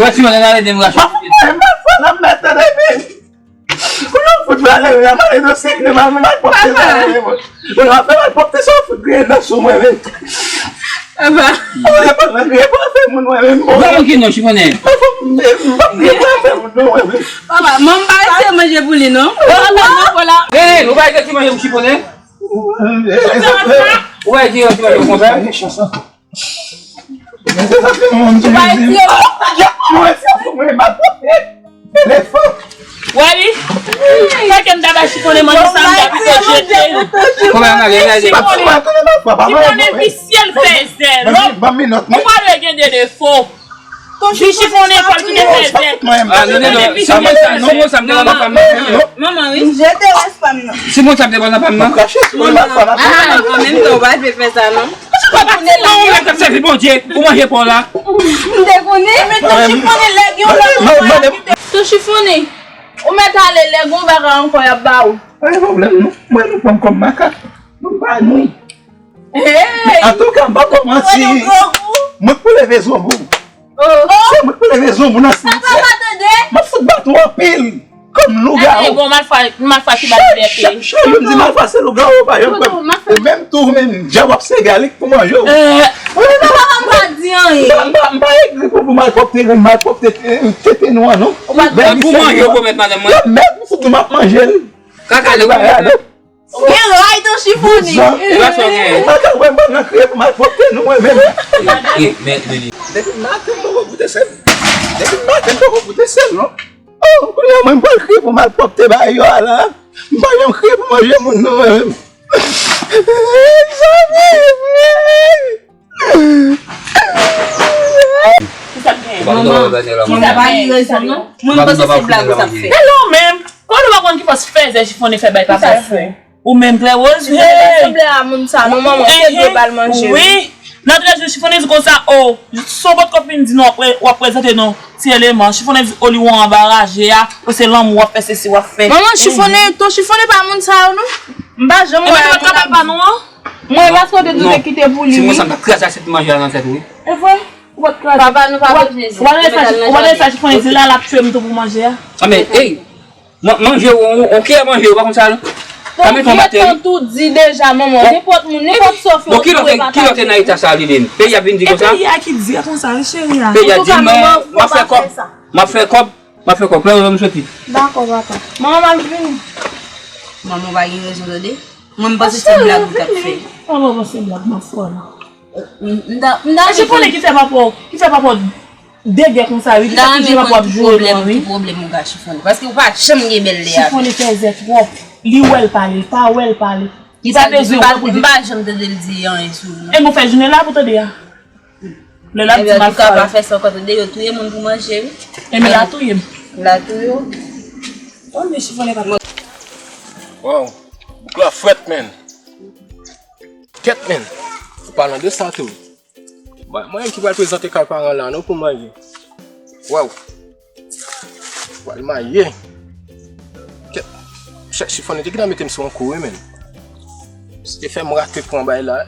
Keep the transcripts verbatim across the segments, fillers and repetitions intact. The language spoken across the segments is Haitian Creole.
Wè, si mwen ale de m rache. Mwen pa fè nan mèt nan depi. Pou nou fout malere a, malere nan sèk de mal, mal pwòpte sa, malere mwen. Pou nou fè mal pwòpte sa, fout griyen nan sou mwen, men. Aba. Mwen pa nan griyen pou afè moun, mwen, men. Ou pa manke non, chifonnen. Mwen pa griyen pou afè moun, non, mwen, men. Papa, manman pa eseye manje pou li, non. Papa, non, voilà. Hey, ou pa eseye manje pou chifonnen. Ou pa eseye manje pou konsa. Ou pa eseye. Wè li? Fè ke m ta bay chifonnen manje sa, m ta pito jete l. Chifonnen, chifonnen visye l fèzè. Ou pa dwe gen de defo. Wi, chifonnen fò l kite fèzè. Ah, non, non, non. Chifonnen visye l fèzè. Non, non, non. Manman, wi. M jete rès pa m nan. Si mwen sa m te pran nan pa m nan. Ah, an menm tan, ou pa dwe fè sa, non. Ou mèt ap sèvi Bondye, ou manje pa w la. M te konnen. Men ton chifonnen lè gen yon bagay ankò y ap kite. Ton chifonnen, ou mèt ale lè gen yon bagay ankò y ap ba ou. Pa gen pwoblèm, non. Mwen, nou pran m kòm makak. Nou pa nou. Hey! Antouka, m pa pou manti. Mwen pou leve zo pou ou. Se mwen k pou leve zonbou nan simityè. M ap fout bat ou anpil. Kòm lougawou. Bon, malfwa, malfwa ki ba libète. Chak jou m di malfwa se lougawou, pa janm kwè m. Ou menm tou, ou menm, dyab w ap sèvi a li k pou manje w. Wi, papa, m pa di anyen. M pa, m pa egri pou, pou malpwòpte, malpwòpte tete nou an, non. Pou manje w pwomèt madanm mwen. Mèd, m fout ou m ap manje l. Kaka de pwomèt. Gen ray ton chifonnen. Sa sa w gen? Mwen ka wè m nan kriye pou malpwòpte nou, mwen menm. Depi maten m poko goute sèl. Depi maten m poko goute sèl, non. Oh, kounye a mwen m pral kriye pou malpwòpte bagay yo a la. M pa janm kriye pou manje moun, non, mwen menm. Mezanmi! Kisa k genyen? Manman, kisa pa gen rezon non. Mwen m panse se blag ou t ap fè. Hello menm. Kòman ou pa konn ki fòs fèzè chifonnen fè bay papa? Ou menm Klè Woz. Sanble a moun sa non manman, se dwe bal manje. Wi. Nan trèz jou chifonnen di konsa, o, si w potko fin di nou w ap pre-, w ap prezante nou ti eleman. Chifonnen di o li wè w anba raje a, o se lanmou w ap fè sesi w ap fè. Manman chifonnen, ton chifonnen pa moun sa yo non. M pa janm wè. Epi nou pa t ka bay pa nou an? Mwen paske w te di w te kite pou li wi. Si mwen sa m t ap kraze asyèt manje a nan tèt ou wi. E vre? Ou pa t kraze. Papa nou pa bezwen di. Ou pa wè sa chifonnen di la, l ap tchwe m tou pou manje a. A men, ey! Manje ou, ou kiyè manje ou pa konn sa non. Tankou tou di deja manman, nenpòt moun, nenpòt sa w fè ou dwe pataje. Bon, kilè w te nan eta sa li menm? Peyi a vin di konsa? E peyi a ki di konsa wi cheri a. Peyi a di men, m ap fè kòb, m ap fè kòb. M ap fè kòb, klè ou m soti. Dakò papa. Manman m ap vini. Manman w pa gen rezon tande. Mwen m panse se blag ou t ap fè. Manman w panse blag m ap fè w la. M ta, m ta. Eske konnen ki fè papa w, ki fè papa w degè konsa wi, li ta toujou papa w ap joure lwen wi. Ki pwoblèm ou ka chifonnen? Paske ou pa janm gen bèl lè avè l. Chifonnen fèzè twòp. Li wè l pale, li pa wè l pale. Li pa bezwen wè pou li. M pa janm tande l di anyen sou ou non. E m ou fè jounen la pou tande a. Lè l ap di m ap fè. Ebyen antouka pa fè sa ankò tande, yo touye moun pou manje wi. Ebyen l a touye m. L a touye w. Bon men chifonnen pa t. Waw, bouk la frèt menn. Kèt menn. An palan de sa tou, mwen menm ki pral prezante kay paran la non pou manje. Waw. Pral maye. Kèt. Chèf chifonnen te gentan mete m sou yon kou wi menn. Se te fè m rate pran bay la.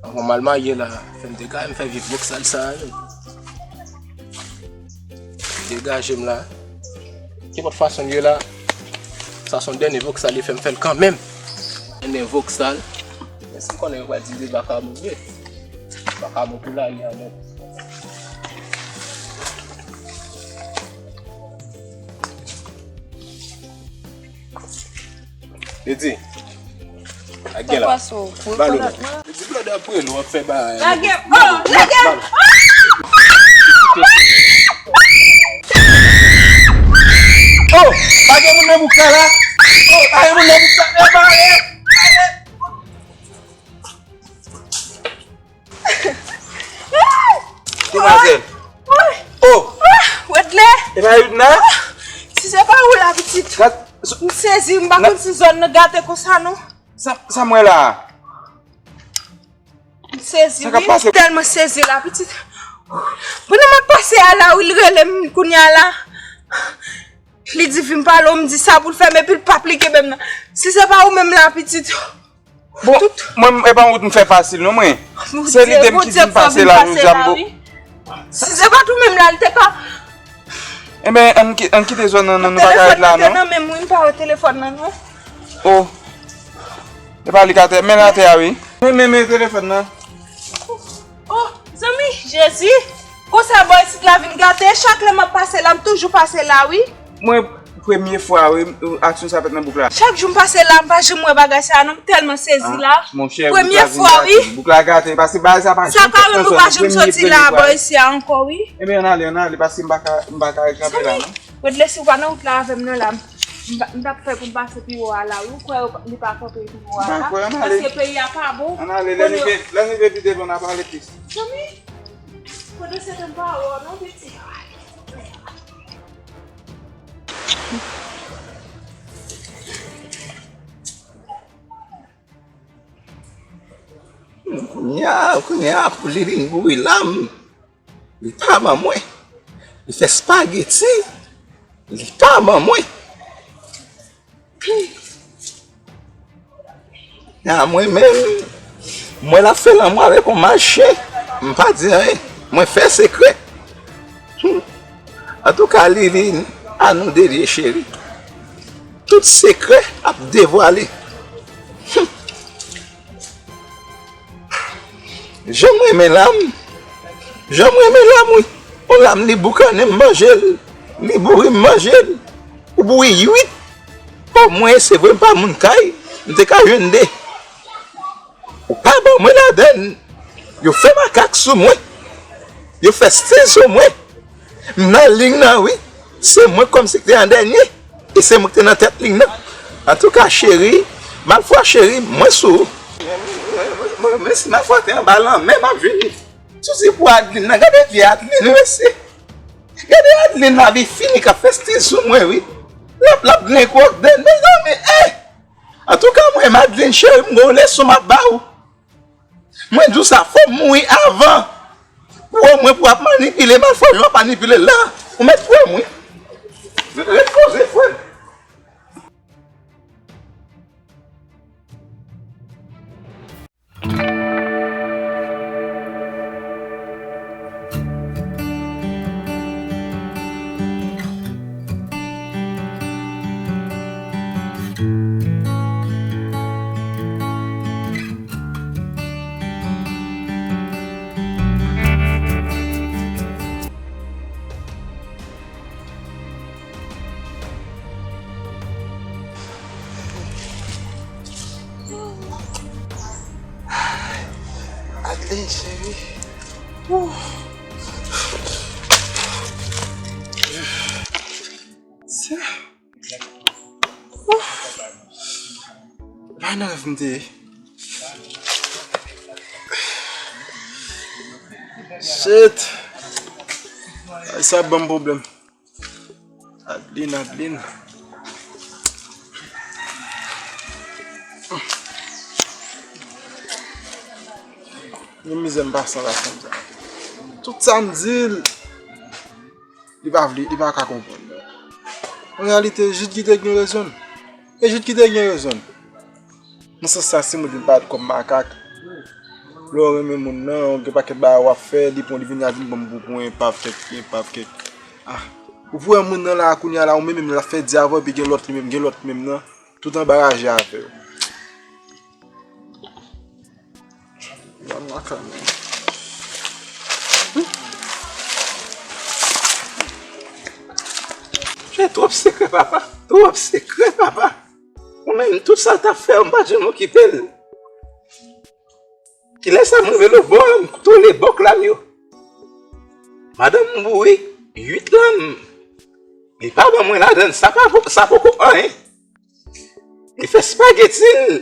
Anvan m al maye la, fè m degaje m fè vye voksal sa a menn. Degaje m la. Nenpòt fason l ye la, sa se yon dènye voksal li fè m fè l kanmenm. Dènye voksal. Men si m konnen yo pral di m se vakabon m ye. Vakabon pou lari a nèt. Lady, ak gen la. Balo. Lady, blòdè ap rele w ap fè bagay. Lage, oh, lage. Oh, pa gen moun nan bouk la la. Oh, pa gen moun nan bouk la. E bare. Demwazèl. Oh! Wedley! E pa Yudna? Si se pa ou la pitit. M sezi, m pa konn si zòn nan gate konsa non. Sa, sa m wè la? M sezi wi. Tèlman sezi la pitit. Pandan m ap pase a la wi, li rele m kounye a la. Li di vin pale w, m di sa pou l fè m epi l p ap li kenbe m nan. Si se pa ou menm la pitit. Bon, mwen, e pa yon wout m fè fasil non mwen. Se lidem ki di m pase la jodi a m bo. Si se pa t ou menm la, li te ka. Enben, ann ki-, ann kite zòn nan, non, nou pa ka ret la, non. Telefòn nan te nan men m, wi, m pa wè telefòn nan, non. O. E pa li k atè, men l atè a, wi. Men, men, men telefòn nan. O, zanmi, Jezi. Konsa, bò isit la vin gate. Chak lè m ap pase la, m toujou pase la, wi. Mwen, premye fwa, wi, aksyon sa fèt nan bouk la. Chak jou m pase la, m pa janm wè bagay sa, non, m tèlman sezi la. Monchè, premye fwa, wi. Bouk la gate, paske bagay sa pa janm fèt nan zòn nan. Sa ka menm nou pa janm soti la, bò isi a ankò, wi. Ebyen, ann ale, ann ale, paske m pa ka, m pa ka ret kanpe la, non. Zanmi, Wedley, si w pa nan wout la avè m, non, la, m, m pa, m t ap fè pou m pase pi wo a la, wi. Ou kwè yo pa, li pa kanpe pi wo a la? M pa kwè, ann ale. Paske peyi a pa bon. Ann ale, lè n rive, lè n rive pi devan, n a pale plis. Zanmi, pandan se tan m pa wè w, non, pitit. Kounye a, kounye a, pou li vin bouri la, m, li pa ban mwen. Li fè spageti, li pa ban mwen. A mwen menm, mwen l ap fè lanmou avèk yon mache, m pa di anyen, mwen fè sekrè. Hmm. Antouka, Liline, a nou de lye, cheri. Tout sekrè ap devwale. Hmm. Jan m renmen lam, jan m renmen lam, wi. Yon lam li boukannen, m manje l, li bouri, m manje l. Ou bouri uit. O mwen, se vre, m pa moun kay, m te ka jwenn de. Ou pa ban mwen ladann. Yo fè makak sou mwen. Yo fè stil sou mwen. M nan liy nan, wi. Se mwen kòmsi ki te an dènye. E se mwen ki te nan tèt liy nan. Antouka, cheri, malfwa cheri, mwen sou ou. Mwen, mwen, mwen, si malfwa te anba lanmè, m ap jwenn li. Sousi pou Adeline nan, gade vye Adeline, mesye. Gade Adeline, lavi fini, k ap fè stil sou mwen, wi. L ap, l ap grenn kwòk dèn, mezanmi, eh! Antouka, mwen, Adeline, cheri, m gen yon leson m ap ba ou. Mwen di w sa, fò m mouri avan. Pou wè mwen pou ap manipile m, al fò jan w ap manipile l la. Ou mèt kwè m, wi. Ret poze, frè m. Adeline, cheri. Ooh. Sa. Ooh. Pa nan rèv m te ye. Shit. Ay, sa ban m pwoblèm. Adeline, Adeline. Gen mizè m pase anba fanm sa. Tout sa m di l, li pa vle, li pa ka konprann. An reyalite, Jid ki te gen rezon l. E Jid ki te gen rezon l. Nan sans sa, si moun vin parèt kòm makak, lè w renmen moun nan, gen pakèt bagay w ap fè, li pran, li vin, al vin ban m pou pwen, pav kèk, pav kèk. Ah, ou pou wè moun nan la, kounye a la, ou menm menm, l ap fè di avè w, epi gen lòt li menm, gen lòt menm nan, tout anba raje avè w. Ban m lakay mwen. Gen twòp sekrè, papa. Twòp sekrè, papa. Ou menm, tout sa l t ap fè, ou pa janm okipe l. Kilè sa m rive lòtbò a, m toule bòk lam yo. Madanm m bouri, uit lam. Li pa ban mwen ladann, sa pa, sa poko anyen. Li fè spageti l.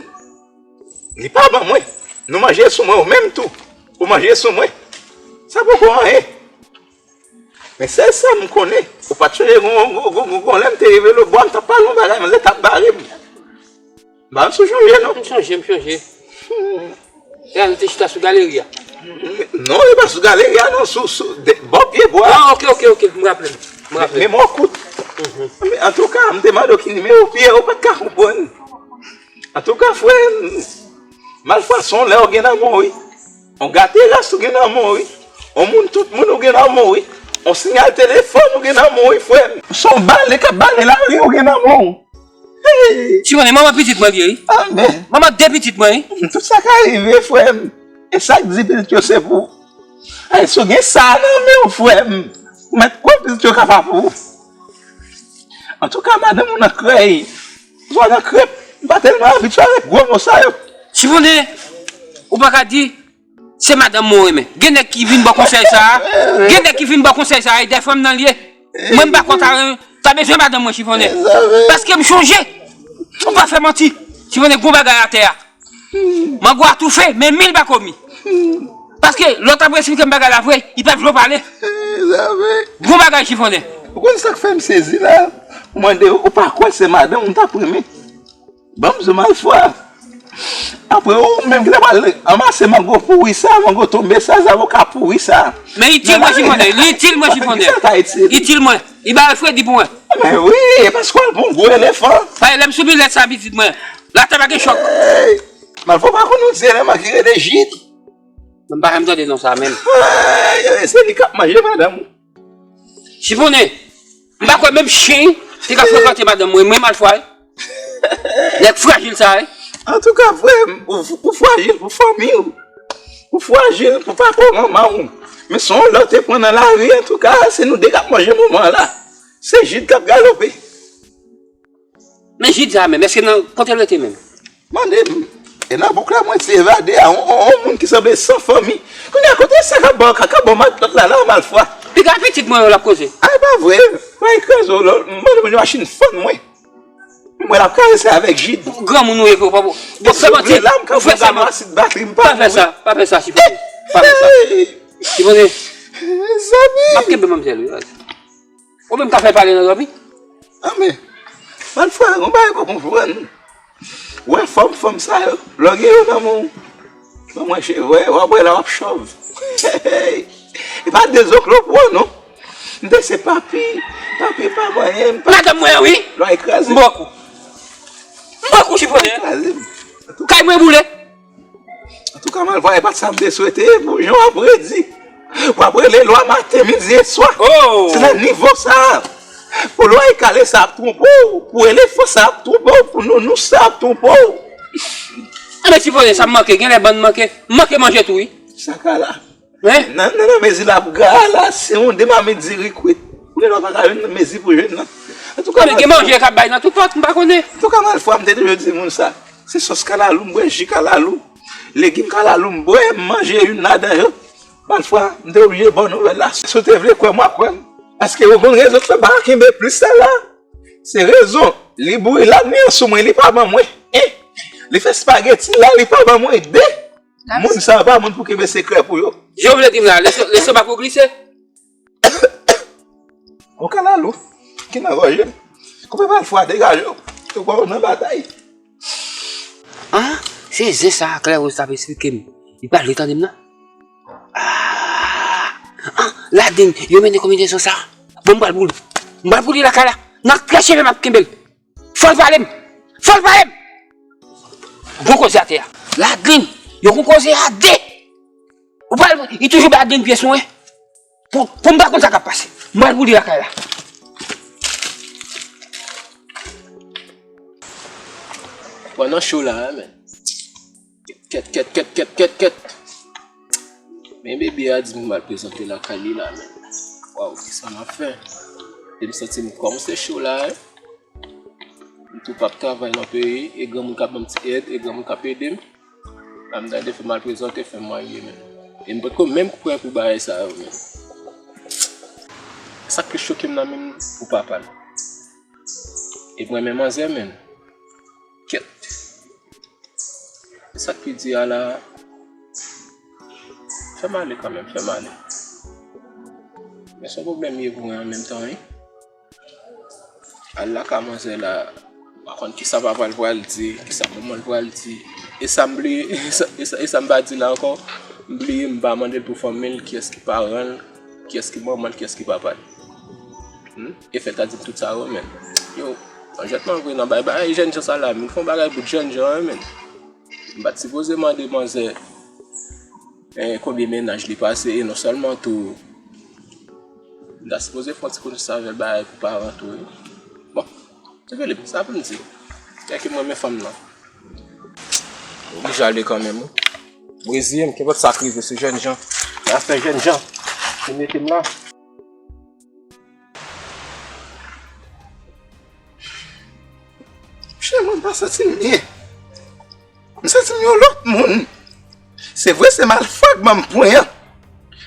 Li pa ban mwen. Nou manje sou mwen, ou menm tou. Ou manje sou mwen. Sa poko anyen. Men sèl sa m konnen, ou pa t sonje gon, gon, gon, gon, gon lè m te rive lòtbò a, m t ap pale yon bagay, men lè t ap bare m. M pa konn si w sonje, non. M sonje, m sonje. Hmm. E a, nou te chita sou galeri a. Non, e pa sou galeri a, non, sou, sou, de, bò pye bwa. Ah, ok, ok, ok, m raple m. M raple m. Memwa w kout. Mhm. Men, antouka, m te mande w ki nimewo pye, ou pa t ka konprann. Antouka, frè m, malfwa se yon lè w gen nan men w, wi. On gate ras ou gen nan men w, wi. On moun, tout moun ou gen nan men w, wi. On sinyal telefòn ou gen nan men w, wi, frè m. Son bale k ap bale lari ou gen nan men w. Hey! Ti konnen manman pitit mwen li ye, wi. Amen. Manman de pitit mwen, wi. Tout sa ka rive, frè m. E sa k di pitit yo se pou ou. Ay, si w gen sa nan men w, frè m, ou mèt kwè pitit yo ka pa pou ou. Antouka, madanm ou nan krèy. Ou nan krèp. M pa tèlman abitye avèk gwo mo sa yo. Ti konnen, ou pa ka di, se madanm mwen w renmen. Gen nèg ki vin ba w konsèy sa a. Gen nèg ki vin ba w konsèy sa a, e dèfwa m nan l ye. Mwen m pa konn ta, ta bezwen madanm mwen, Chifonnen. Paske m chonje. Ou pa fè manti. Chifonnen, gon bagay atè a. Mango a toufe, men mil pa komi. Paske lè w t ap esplike m bagay la vre, li pa t vle w pale. Gon bagay, Chifonnen. Ou konn sa k fè m sezi la? Ou mande, ou pa kwè se madanm ou t ap renmen? Ban m di w, Malfwa. Apre ou menm ki ta pral anmase mango pouri sa, mango tonbe sa, zavoka pouri sa. Men itil mwen, Chifonnen. Li itil mwen, Chifonnen. Itil mwen. Li ba fredi pou mwen. Men wi, e paske w al pran gwo elefan. Paske lè m sou milèt sa, pitit mwen. Latè pa gen chòk. Hey, Malfwa pa konn yon ti eleman ki rele Jid. Mwen pa janm tande non sa menm. Ay, se li k ap manje madanm ou. Chifonnen, m pa kwè menm chen ki ka frekante madanm mwen, mwen Malfwa. Nèg frajil sa, wi. Antouka, frè m, ou, ou frajil pou fanmi w. Ou frajil pou papa w, manman w. Men se yon lè w te pran nan lari, antouka, se nou de k ap manje moman an la. Se Jid k ap galope. Men Jid sa menm, èske nan, kote l rete menm? Mande m. E nan bouk la, mwen ti evade a, on, on, on moun ki sanble san fanmi. Kounye a, kote sa k ap ba w kaka, ba w matlòt la, la, Malfwa? Piga pitit mwen yo l ap koze. Ay, pa vre. Pa ekraze w, lò. Mande moun yo machin fann mwen. Mwen l ap karese avèk Jid. Granmoun ou ye, papa. Bon, fè manti. Ou fè sa, man. Pa fè sa, pa fè sa, Chifonnen. Pa fè sa. Chifonnen. Mezanmi. M ap kenbe manmzèl, wi. Ou menm ka fè pale nan dòmi. Anben, Malfwa, gon bagay pa konprann. Ou wè fòm fanm sa yo, lè w gen yo nan men w, nan mwen cheve, w ap wè la w ap chòv. E pa de zoklo pou w non. M te se papi, papi pa manyen m, papi. Madanm mwen, wi. Lwa ekraze. M bòk ou. M bòk ou, Chifonnen. Ekraze m. Kay mwen boule. Antouka, Malfwa, e pa t sa m te swete, bon, jan w ap redi. W ap rele lwa maten, midi e swa. Oh! Se nan nivo sa a. Pou lwa e kale sa ap twonpe w, pou elefan sa ap twonpe w, pou nounous sa ap twonpe w. Anben, Chifonnen, sa m manke, genlè bann manke. M manke manje tou, wi. Sa ka la. Hein? Nan, nan, nan mezi la pou gra la, se yon de mamit diri kwit. Ou genlè pa ka jwenn nan mezi pou jwenn nan. Antouka, men gen manje k ap bay nan tout pòt, m pa konnen. Antouka, Malfwa, m te toujou di moun sa. Se sòs kalalou, m bwè ji kalalou. Legim kalalou, m bwè, m manje youn ladan yo. Malfwa, m te oblije ba w nouvèl la. Si w te vle kwè m, w ap kwè m. Paske ou konn rezon k fè m pa kenbe plis la la. Se rezon. Li boure ladmi an sou mwen, li pa ban mwen. Hein? Li fè spageti la, li pa ban mwen de. Moun sa yo pa moun pou kenbe sekrè pou yo. Jan w vle di m la, leson, leson pa pou glise? Yon kalalou ki nan gòj li. Koupe Malfwa, degaje w. Yo kwè w nan batay. Ah, se zen sa a Klèwòz t ap esplike m. Li pa vle tande m nan. Ah, ah, Ladlin, yo mennen konbinezon sa a. Bon, m pral boule. M pral boule lakay la. Nan krèche m ap kenbe l. Fò l pale m! Fò l pale m! Gon koze atè a. Ladlin, yo gon koze a de. Ou pral, li toujou bay Ladlin pyès mwen. Pou, pou m pa konn sa k ap pase. M pral boule lakay la. Pran nan cho la, men. Kèt, kèt, kèt, kèt, kèt, kèt. Men bebe a di m m al prezante lakay li la, men. Waw, kisa m ap fè? E m santi m kòmanse cho la, wi. M tou p ap travay nan peyi, e granmoun k ap ban m ti èd, e granmoun k ap ede m. La m tande fè m al prezante, fè m marye, men. E m potko menm prè pou bagay sa yo, men. Sa k pi choke m nan menm pou papa l. E m renmen manzè, men. Kèt. Sa k pi di a la, fè m ale kanmenm, fè m ale. Men se yon pwoblèm li ye pou mwen an menm tan, wi. Al lakay manzè la, m pa konn kisa papa l pral di, kisa manman l pral di. E sa m bliye, e sa, e sa, e sa m pa di la ankò, m bliye m pa mande l pou fanmi l, kiyès ki paran l, kiyès ki manman l, kiyès ki papa l. Hmm? E fè l ta di m tout sa yo, men. Yo, anjètman vre nan bay bagay jènjan sa la, men fè yon bagay pou jènjan an, men. M pa t sipoze mande manzè Men konbyen mennaj li pase, e non sèlman tou, m ta sipoze fè yon ti konesans avè l, bagay pou paran tou, wi. Bon, revele m, sa pou m di. Tèlke m renmen fanm nan. Oblije ale kanmenm, wi. M reziye m, kenpòt sa k rive, se jènjan. Afè jènjan ki mete m la. Monchè, mwen pa santi m byen. M santi m yon lòt moun. Se vre, se malfwa k ban m pwen an.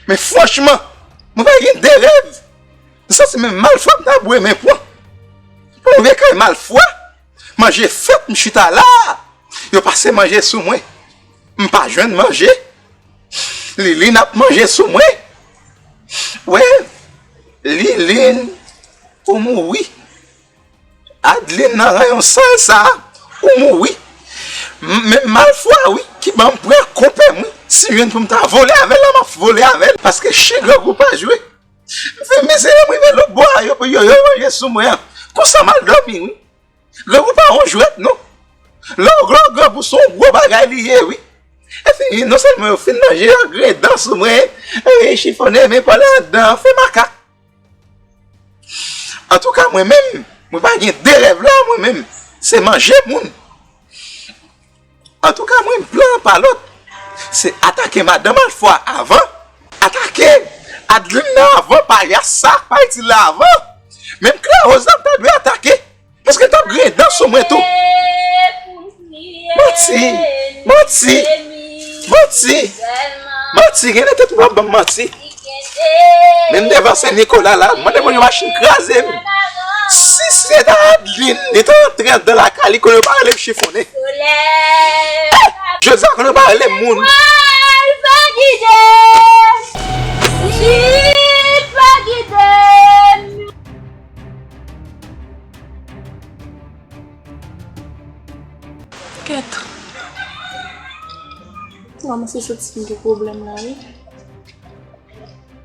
Men franchman, mwen pa gen de rèv. M santi menm malfwa m ta bwè men pwen. Pou move kay malfwa, manje fèt, m chita la. Yo pase manje sou mwen. M pa jwenn manje. Liline ap manje sou mwen. Wè, Liline, ou mouri. Adeline nan rayon sal sa, ou mouri. M- Men malfwa, wi, ki ban m pran konpè mwen. Si m jwenn pou m ta vole avè l la, m ap vole avè l. Paske chen grangou pa jwe. M fè mizè, m rive lòt bò a, yo, yo, yo manje sou mwen an. Konsa m al dòmi, wi. Grangou pa yon jwèt, non. Lè w gran, grangou se yon gwo bagay li ye, wi. Epi, non sèlman yo fin manje, yo grenn dan sou mwen, e chifonnen men pa ladan, fè makak. Antouka, mwen menm, mwen pa gen de rèv la, mwen menm. Se manje moun. Antouka, mwen, plan an pa lòt. Se atake madanm Alfwa avan. Atake Adeline nan avan, payas sa, pa itil la avan. Menm Klewòz la, m ta dwe atake. Paske l t ap griyen dan sou mwen tou. Manti, manti, manti, manti, gen de tèt ou ap ban m manti. Menm devan Sen Nikola la, mande moun yo machin kraze m. Si se ta Adeline, li ta antre anndan lakay li, konnen yo pa rele m chifonnen. Jodi a, konnen yo pa rele m moun. Kèt. M kòmanse santi m gen pwoblèm la, wi.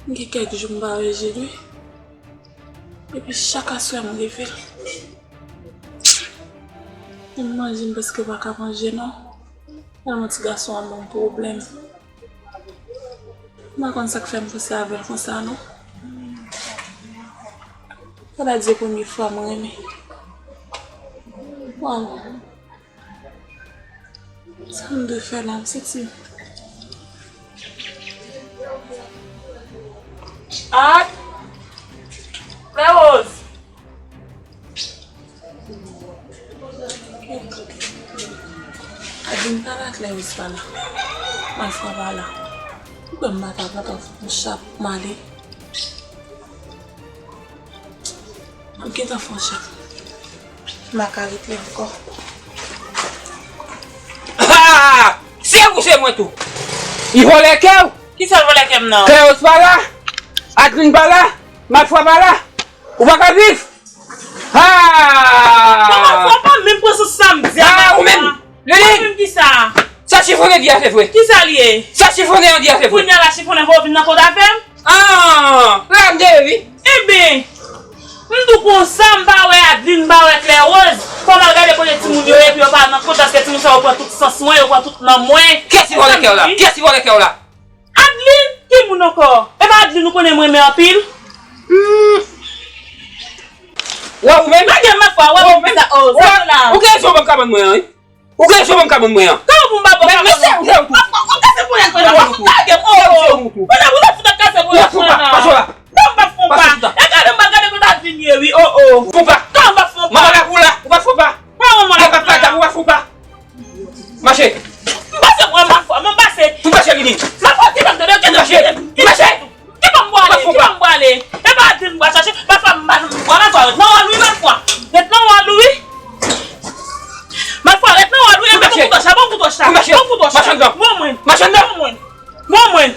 M gen kèk jou m pa wè Jil, wi. Epi chak aswè m reve l. Menm manje m prèske pa ka manje, non. Tèlman ti gason an ban m pwoblèm. M pa konn sa k fè m panse avè l konsa, non. Sa ta di se premye fwa mwen renmen. Waw. Sa m dwe fè la, m santi m. Ak Klewòz. Adeline pa la, Klewòz pa la. Malfwa pa la. Ou kwè m pa ta pran yon chat m ale? M gentan fè yon chat. M pa ka ret la ankò. Ha! Se ou, se mwen tou. Li vòlè kè w. Kisa l vòlè kè m nan? Klewòz pa la. Adeline pa la. Malfwa pa la. Ou pa ka viv. Ha! Kòman fò pa menm pran sou sa m di a? Ha, ou menm. Lili! Ou menm kisa? Sa chifonnen di a se vre. Kisa l ye? Sa chifonnen an di a se vre. Kounye a la chifonnen fò w vin nan kont avè m? Ah! La m te wi. Enben, m tou konsa m pa wè Adeline, m pa wè Klewòz. Fò m al gade kote timoun yo ye pou yo pa nan kont, paske timoun sa yo pran tout sans mwen, yo pran tout nanm mwen. Kiyès ki vòlè kè w la? Kiyès ki vòlè kè w la? Adeline, ki moun ankò? E pa Adeline ou konnen m renmen anpil? Hmm. Wè ou menm? Lage m, Malfwa, wè ou menm sa, oh, sa la. Ou gen rezon ban m kabann mwen an, wi. Ou gen rezon ban m kabann mwen an. Kòman pou m ba w kabann mwen? Ou kase pou lè kòlè. Ou lage m, oh, oh. Ou lage m, ou lage m kase pou lè kòlè. Pase la. Non, m pa fon pa. E gade m, gade kote Adeline ye, wi, oh, oh. Fon pa. Non, m pa fon pa. Manman la pou la, ou pa fon pa. Kòman manman la pou la? Manman pa la, ou pa fon pa. Mache. M pase mwen, Malfwa, mwen pase. Pou mache vini. Malfwa, kite m, kite m, kite m, kite m. Mache. Kite m, kite m. Kite m pwale, kite m pwale. E pa di m pral chache, Malfwa, m pa, m pral Malfwa, ret nan wòl wi, Malfwa. Ret nan wòl wi. Malfwa, ret nan wòl wi, e ban m kouto cha, ban m kouto cha. Mache. Ban m kouto cha. Mache anndan. Bon mwen. Mache anndan. Bon mwen. Bon mwen.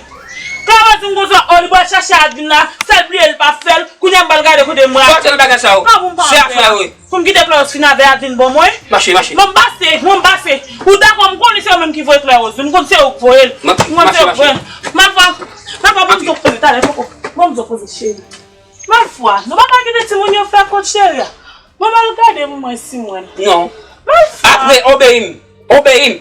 Klewòz di m konsa, oh, li pral chache Adeline la, sèl bliye l pa fè l, kounye a m pral gade kote m pral. Sòti nan bagay sa yo. Se afè yo. Pou m kite Klewòz fin avè Adeline, bon mwen. Mache, mache. Mwen m pase, mwen m pase. Ou dakò, m konnen se ou menm ki voye Klewòz. M konn se ou k voye l. M konn se ou k voye l. Malfwa, Malfwa, ban m di w poze talè, poko. Ban m di w poze, cheri. Malfwa, nou pa ka kite timoun yo fè kont cheri a. Mwen m al gade pou mwen si mwen. Non. Malfwa. Apre, obeyi m. Obeyi m.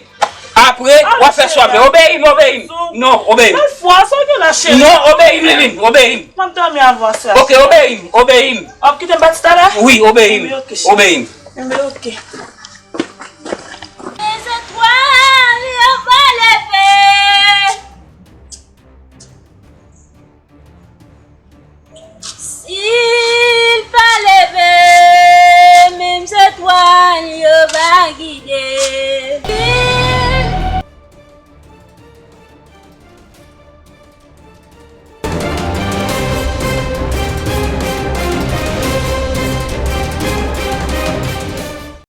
Ap, Pre, w ap fè swa vle. Obeyi m, obeyi m. Non, obeyi m. Bèl fwa, sa w gen la, cheri? Non, obeyi m, Lilin, obeyi m. M ap dòmi avè w aswè. Ok, obeyi m, obeyi m. W ap kite m pati talè? Wi, obeyi m, obeyi m. Enben, ok. Men zetwal yo pa leve. Si l pa leve, menm zetwal yo pa gide.